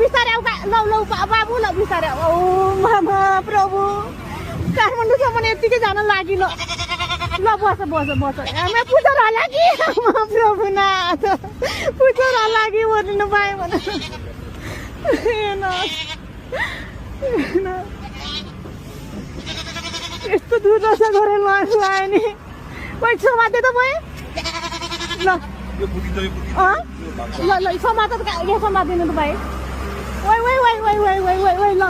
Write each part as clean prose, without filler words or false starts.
बिस्तारै लौ बाबु ल बिस्तारै ओ मामा प्रभु काठमाडौँसम्म यतिकै जान लागि ल बस हामी पुजर होला कि प्रभु नाथ पुजर होला कि ओर्नु पाएँ भने यस्तो दुर्दशा गरेर लायो नि कोही समाते त भयो ल ल समात यो समातिनु त भाइ ओइ ल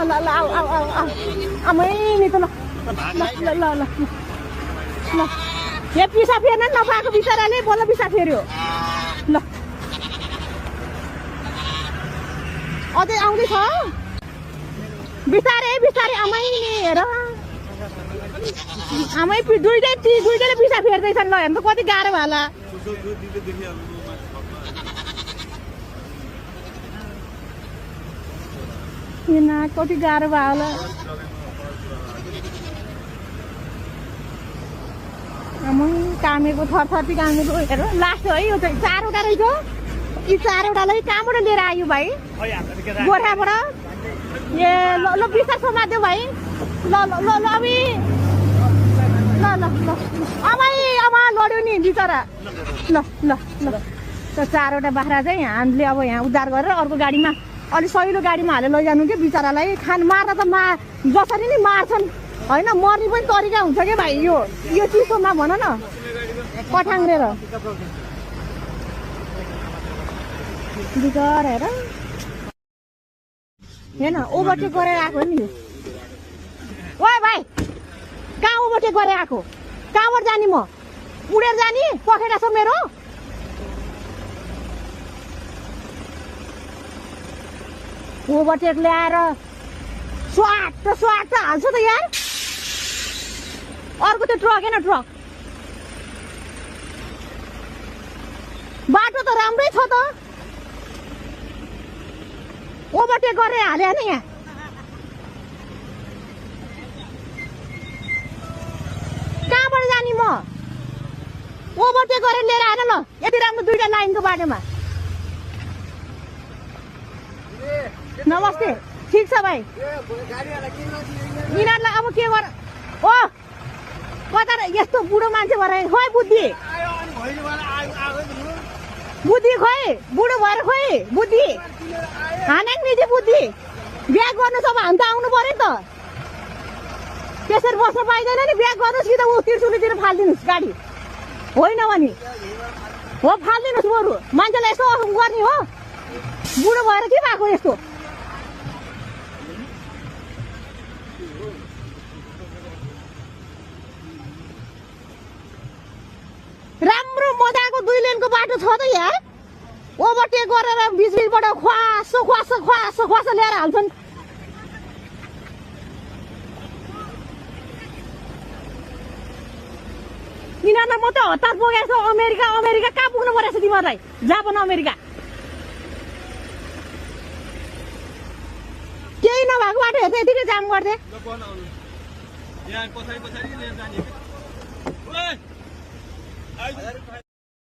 आमै नि त ल यहाँ पिसा फेर्न नपाएको बिचराले बल्ल पिसा फेर्यो ल अझै आउँदैछ बिस्तारै आमै नि हेर आमै दुइटैले पिसा फेर्दैछन् ल हेर्नु त कति गाह्रो होला कति गाह्रो भयो होला कामेको थरथरी कामेको हेर लास्ट है यो चाहिँ 4वटा रहेछ यी 4वटालाई कहाँबाट लिएर आयो भाइ गोर्खाबाट ए ल बिस्तार समात्यो भाइ ल अबि ल आमा लड्यो नि बिचरा ल त्यो 4वटा बाख्रा चाहिँ हामीले अब यहाँ उद्धार गरेर अर्को गाडीमा अलि सहिलो गाडीमा हालेर लैजानु के बिचरालाई मार्दा त जसरी नै मार्छन् होइन मर्ने पनि तरिका हुन्छ क्या भाइ यो चिसोमा भन न पठाङ्ग्रेर बिचरा हेर हेर्न ओभरटेक गरेर आएको नि ओए भाइ कहाँ ओभरटेक गरेर आएको कहाँबाट जाने म उडेर जाने पखेटा छ मेरो ओभरटेक ल्याएर स्वाट हाल्छ त यार अर्को त्यो ट्रक होइन ट्रक बाटो त राम्रै छ त ओभरटेक गरेर हाले होइन यहाँ कहाँबाट जाने म ओभरटेक गरेर लिएर आएन ल यति राम्रो 2टा लाइनको बाटोमा नमस्ते ठिक छ भाइ यिनीहरूलाई अब के गर ओ कता यस्तो बुढो मान्छे भएर खोइ बुद्धि खोइ बुढो भएर खोइ बुद्धि हानेक निजी बुद्धि बिहा गर्नु छ भने त आउनु पर्यो त त्यसरी बस्न पाइँदैन नि बिहा गर्नुहोस् कि त ऊ तिर्सुलीतिर फालिदिनुहोस् गाडी होइन भने हो फालिदिनुहोस् बरु मान्छेलाई यसो गर्ने हो बुढो भएर के भएको यस्तो राम्रो मजाको 2 लेनको बाटो छ त यहाँ ओभरटेक गरेर बिचबाट ख्वास ल्याएर हाल्छन् यिनीहरूलाई म त हतार पुगेको छु अमेरिका कहाँ पुग्नु परेको छ तिमीहरूलाई जापान अमेरिका केही नभएको बाटो हेर्दै यतिकै जाम गर्दै